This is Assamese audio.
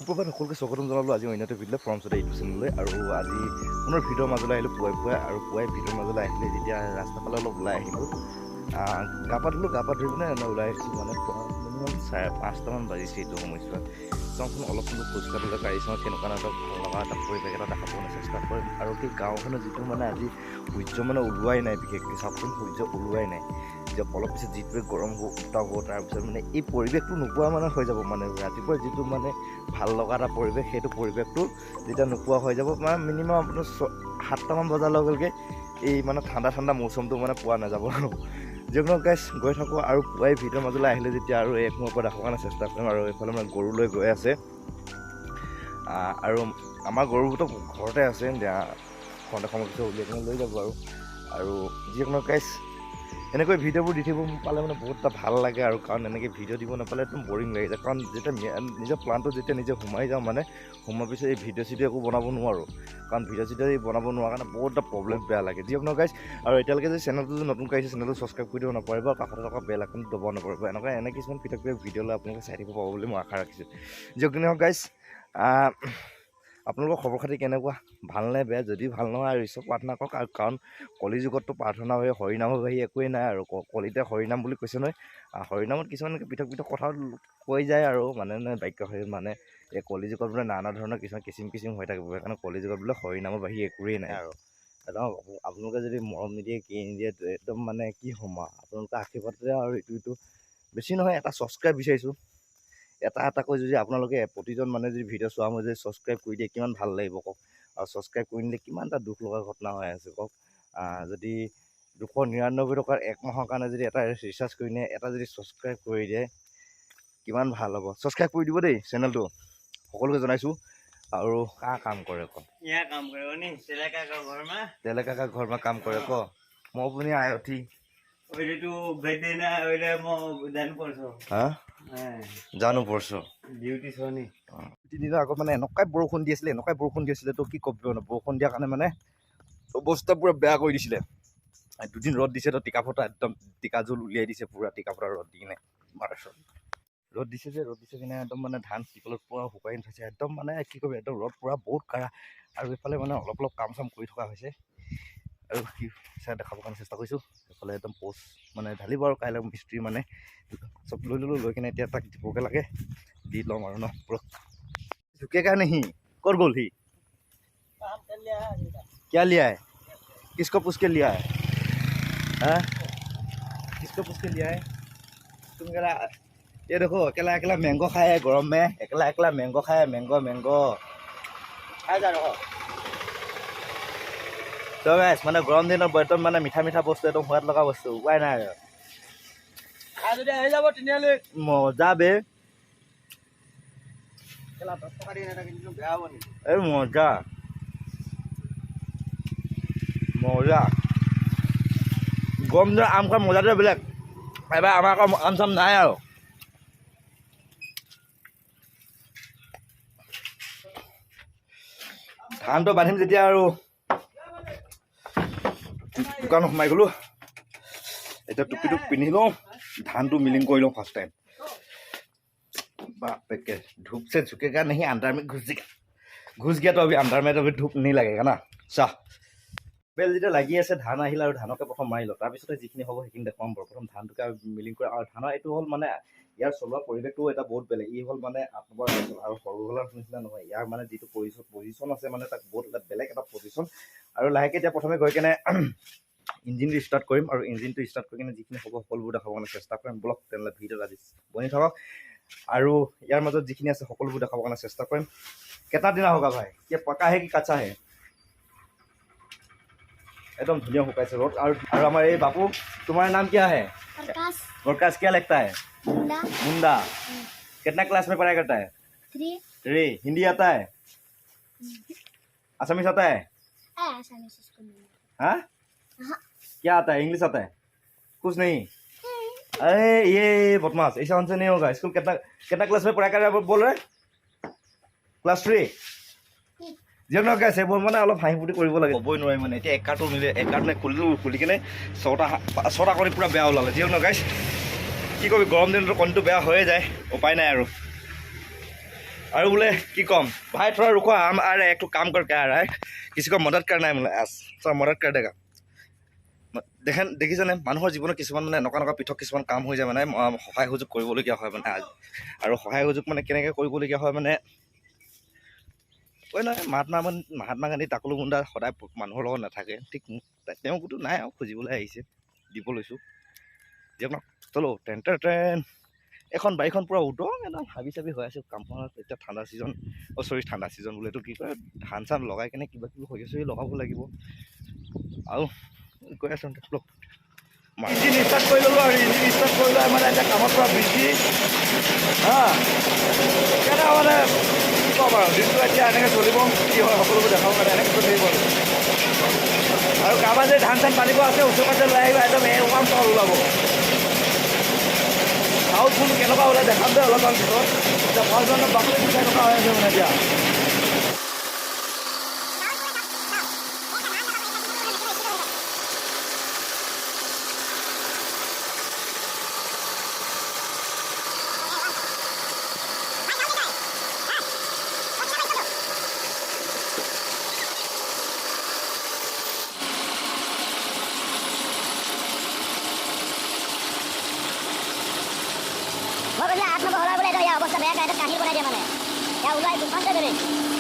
সুপ্ৰভাত, সকলোকে স্বাগতম জনালোঁ আজি অন্য এটা ভিডিঅ' ফৰ্ম চতে ইউটিউব চেনেললৈ। আৰু আজি পুনৰ ভিডিঅ'ৰ মাজলৈ আহিলোঁ পুৱাই পুৱাই। আৰু পুৱাই ভিডিঅ'ৰ মাজলৈ আহিলে যেতিয়া ৰাস্তা ফালে অলপ ওলাই আহিলোঁ, গা পা ধুলোঁ, গা পা ধুই পিনে এনে ওলাই আহিছোঁ। মানে মিনিমাম 5:30মান বাজিছে এইটো সময়ছোৱাত। চাওঁচোন অলপ অলপ খোজ কাঢ়িবলৈ গাড়ী চাওঁ, কেনেকুৱা এটা ভাল লগা এটা পৰিৱেশ এটা দেখাব চেষ্টা কৰিম। আৰু কি গাঁওখনৰ যিটো মানে আজি সূৰ্য মানে ওলোৱাই নাই, বিশেষকৈ চাওকচোন সূৰ্য ওলোৱাই নাই। যে অলপ পিছত যিটোৱে গৰম হ'ব, উত্তাপ হ'ব, তাৰপিছত মানে এই পৰিৱেশটো নোপোৱা মানে হৈ যাব। মানে ৰাতিপুৱা যিটো মানে ভাল লগা এটা পৰিৱেশ, সেইটো পৰিৱেশটো যেতিয়া নোপোৱা হৈ যাব, মানে মিনিমাম আপোনাৰ 7টামান বজাৰ লগে লগে এই মানে ঠাণ্ডা ঠাণ্ডা মৌচমটো মানে পোৱা নাযাব। যিকোনো গাইছ গৈ থাকোঁ আৰু পুৱাই ভিডিঅ'ৰ মাজলৈ আহিলে যেতিয়া আৰু এক মোৰ পৰা দেখাবৰ কাৰণে চেষ্টা কৰিম। আৰু এইফালে মানে গৰু লৈ গৈ আছে, আৰু আমাৰ গৰুবোৰতো ঘৰতে আছে, খন্তেক সময়ৰ পিছত উলিয়াই কিনে লৈ যাব। আৰু যিকোনো গাইছ এনেকৈ ভিডিঅ'বোৰ দি থাকিব পালে মানে বহুত এটা ভাল লাগে। আৰু কাৰণ এনেকৈ ভিডিঅ' দিব নাপালে একদম বৰিং লাগি যায়। কাৰণ যেতিয়া নিজৰ প্লানটো যেতিয়া নিজে সোমাই যাওঁ, মানে সোমোৱাৰ পিছত এই ভিডিঅ' চিডিঅ' একো বনাব নোৱাৰোঁ। কাৰণ ভিডিঅ' চিডিঅ' বনাব নোৱাৰা কাৰণে বহুত এটা প্ৰব্লেম, বেয়া লাগে। যি আপোনাৰ গাইছ, আৰু এতিয়ালৈকে যদি চেনেলটো যদি নতুনকৈ আহিছে, চেনেলটো ছাবস্ক্ৰাইব কৰি দিব নাপাৰিব, আৰু কাষতে থকা বেল আইকনটো দবাব নাপাৰিব। এনেকুৱা এনে কিছুমান পৃথক পৃথক ভিডিঅ' লৈ আপোনালোকে চাই থাকিব পাব বুলি মই আশা ৰাখিছোঁ। যিকি নহওক গাইছ, আপোনালোকৰ খবৰ খাতি কেনেকুৱা, ভাল নে বেয়া? যদি ভাল নহয় আৰু ঈশ্বৰ প্ৰাৰ্থনা কৰক। আৰু কাৰণ কলিযুগততো প্ৰাৰ্থনা হৈ হৰিনামৰ বাহিৰে একোৱেই নাই। আৰু কলিতে হৰিনাম বুলি কৈছে নহয়, হৰিনামত কিছুমান পৃথক পৃথক কথাও কৈ যায়। আৰু মানে বাক্য হৈ মানে এই কলিযুগত বোলে নানা ধৰণৰ কিছুমান কিচিম কিচিম হৈ থাকিব, সেইকাৰণে কলিযুগত বোলে হৰিনামৰ বাহিৰে একোৱেই নাই। আৰু একদম আপোনালোকে যদি মৰম নিদিয়ে, কি নিদিয়ে, একদম মানে কি হ'ম আৰু। আপোনালোকে আশীৰ্বাদতে আৰু ইটো ইটো বেছি নহয়, এটা ছাবস্ক্ৰাইব বিচাৰিছোঁ। এটা এটাকৈ যদি আপোনালোকে প্ৰতিজন মানে যদি ভিডিঅ' চোৱা মই যদি ছাবস্ক্ৰাইব কৰি দিয়ে, কিমান ভাল লাগিব কওক। আৰু ছাবস্ক্ৰাইব কৰি নিদিলে কিমান এটা দুখ লগা ঘটনা হৈ আছে কওক। যদি 299 টকাৰ এক মাহৰ কাৰণে যদি এটা ৰিচাৰ্জ কৰি নিয়ে, এটা যদি ছাবস্ক্ৰাইব কৰি দিয়ে, কিমান ভাল হ'ব। ছাবস্ক্ৰাইব কৰি দিব দেই চেনেলটো, সকলোকে জনাইছোঁ। আৰু কা কাম কৰে ক? यहाँ काम गरेको नि तेलेकाको घरमा। তেলেকাকা ঘरमा কাম কৰে ক? म पनि आयो थिएँ। अहिले त भेट्दैन, अहिले म जानुपर्छ। হা, जानुपर्छ। ड्युटी छ नि। তিনিদিনৰ আগত মানে এনেকুৱাই বৰষুণ দি আছিলে, এনেকুৱাই বৰষুণ দি আছিলে, তো কি ক'ব মানে, বৰষুণ দিয়াৰ কাৰণে মানে অৱস্থা পূৰা বেয়া কৰি দিছিলে। দুদিন ৰ'দ দিছে, তো টিকা ফটা একদম টিকা জোল উলিয়াই দিছে পূৰা, টিকা ফটা ৰ'দ দি কিনে। মাৰ্চত ৰ'দ দিছে যে, ৰ'দ দিছে কিনে একদম মানে ধান চিকলত পূৰা শুকাই থৈছে একদম, মানে কি ক'ব, একদম ৰ'দ পূৰা বহুত কাঢ়া। আৰু এইফালে মানে অলপ অলপ কাম চাম কৰি থকা হৈছে। আৰু কি চাই দেখাবৰ কাৰণে চেষ্টা কৰিছোঁ। এইফালে একদম প'ষ্ট মানে ঢালিব আৰু কাইলৈ মিস্ত্ৰী মানে চব লৈ ল'লোঁ, লৈ কিনে এতিয়া তাক দিবগৈ লাগে, দি ল'ম আৰু ন পুৰা। झुकेगा नहीं। कौन गोल ही क्या लिया है? किसको पूछ के लिया है? हाँ, किसको पूछ के लिया है तुम? कह ये देखो, अकेला अकेला मैंगो खाया है गरम में, अकेला अकेला मैंगो खाया है, मैंगो मैंगो খাই যা ৰহ। তো গাইছ, মানে গৰম দিনত একদম মানে মিঠা মিঠা বস্তু, একদম সোৱাদ লগা বস্তু, উপায় নাই আৰু। খাই যদি আহি যাব তিনিআলিত। মজা বে। কেলা 10 টকা দি এটা কিনিলো, বেয়া হ'ব নেকি? এই মজা মজা। গৰম দিনত আম খোৱাৰ মজাটোৱে বেলেগ। এবাৰ আমাৰ আকৌ আম চাম নাই আৰু। ধানটো বান্ধিম যেতিয়া আৰু দোকানত সোমাই গ'লো। এতিয়া টুপিটো পিন্ধি লওঁ, ধানটো মিলিং কৰি লওঁ ফাৰ্ষ্ট টাইম। बाप, धूप से झुकेगा नहीं, अंदर में घुस गया, घुस गया तो अभी अंदर में तो अभी धूप नहीं लगेगा ना। চাহ বেল যেতিয়া লাগি আছে, ধান আহিলে আৰু ধানকে প্ৰথম মাৰি লওঁ, তাৰপিছতে যিখিনি হ'ব সেইখিনি দেখুৱাম বাৰু। প্ৰথম ধানটোকে মিলিং কৰা। আৰু ধানৰ এইটো হ'ল মানে ইয়াৰ চলোৱা পৰিৱেশটো এটা বহুত বেলেগ। ই হ'ল মানে 8 নম্বৰ আৰু সৰু হলৰ নিচিনা নহয়। ইয়াৰ মানে যিটো পজিশ্যন আছে, মানে তাক বহুত এটা বেলেগ এটা পজিশ্যন। আৰু লাহেকৈ এতিয়া প্ৰথমে গৈ কেনে ইঞ্জিনটো ষ্টাৰ্ট কৰিম, আৰু ইঞ্জিনটো ষ্টাৰ্ট কৰি কিনে যিখিনি হ'ব সকলোবোৰ দেখাবৰ কাৰণে চেষ্টা কৰিম। বলক তেনেহ'লে ভিডিঅ'ত আজি বনি থাকক, আৰু ইয়াৰ মাজত যিখিনি আছে সকলোবোৰ দেখাবৰ কাৰণে চেষ্টা কৰিম। কেইটা দিনা होगा ভাই? ये पका है कि कच्चा है? একদম ধুনীয়া শুকাইছে ৰ'দ। আৰু আমাৰ এই বাপু, তোমাৰ নাম क्या है? प्रकाश। प्रकाश। क्या लगता है? मुंडा। मुंडा। कितना क्लास में पढ़ाई करता है? 3। 3। हिंदी आता है? असमीस आता है? आसामीस स्कूल में। हाँ? हाँ। क्या आता है? इंग्लिश आता है? कुछ नहीं। अरे ये बदमाश, ऐसा हमसे नहीं होगा। स्कूल कितना कितना क्लास में पढ़ाई कर रहे हैं बोल रहे? क्लास 3। যিয়ে নহওক গাইছ, সেইবোৰ মানে অলপ হাঁহি ফূৰ্তি কৰিব লাগে, ক'বই নোৱাৰি। মানে এতিয়া এক কাৰ্টুন নিলে, এক কাৰ্টুনে খুলিলোঁ, খুলি কিনে ছটা কণী পূৰা বেয়া ওলালে। যিয়ে নহওক গাইছ, কি কবি, গৰম দিনতো কণীটো বেয়া হৈয়ে যায়, উপায় নাই আৰু। আৰু বোলে কি ক'ম भाई, थोड़ा रुको, हम आ रहे हैं, एक तो काम करके आ रहा है, किसी को मदद करना है। বোলে थोड़ा मदद कर देगा। দেখেন, দেখিছেনে, মানুহৰ জীৱনত কিছুমান মানে এনেকুৱা এনেকুৱা পৃথক কিছুমান কাম হৈ যায়, মানে সহায় সহযোগ কৰিবলগীয়া হয়। মানে আজি আৰু সহায় সহযোগ মানে কেনেকৈ কৰিবলগীয়া হয়, মানে কয় নহয়, মহাত্মা গান্ধী টাকলু মুণ্ডা সদায় মানুহৰ লগত নাথাকে। ঠিক তেওঁকোতো নাই আৰু খুজিবলৈ আহিছে, দিব লৈছোঁ, দিয়ক ন। চলো, টেন টেন টেন। এখন বাৰীখন পূৰা উদং, একদম হাবি চাবি হৈ আছে কামখনত। এতিয়া ঠাণ্ডা ছিজন, অ' চৰি, ঠাণ্ডা ছিজন বোলে, এইটো কি কয়, ধান চান লগাই কেনে কিবা কিবি সৰিয়হ চৰিয়হ লগাব লাগিব। আৰু গৈ আছোঁ। লওক, ইঞ্জিন ষ্টাৰ্ট কৰি ল'লোঁ আৰু ইঞ্জিন ষ্টাৰ্ট কৰি লৈ মানে এতিয়া কামত পূৰা বিজি। হা, কেনেকুৱা, মানে কি ক'ম আৰু, দিনটো এতিয়া এনেকৈ চলিব, কি হয় সকলোবোৰ দেখাব, মানে এনেকৈ চলি থাকিব। আৰু কাৰোবাৰ যদি ধান চান বান্ধিব আছে, ওচৰে পাজৰে লৈ আহিবা, একদম এ ওৱান চাউল ওলাব। চাউল কোন কেনেকুৱা ওলাই দেখাম দে অলপমান পিছত। এতিয়া ফাৰ্ষ্ট বাকলি কেনেকুৱা হৈ আছে মানে এতিয়া। মই কৈছিলোঁ 8 নম্বৰ হ'লে বোলে, ইয়াৰ অৱস্থা বেয়া, এটা কাহিনী বনাই দিয়ে, মানে ইয়াৰ ওলাই তুফানতে বেলেগ।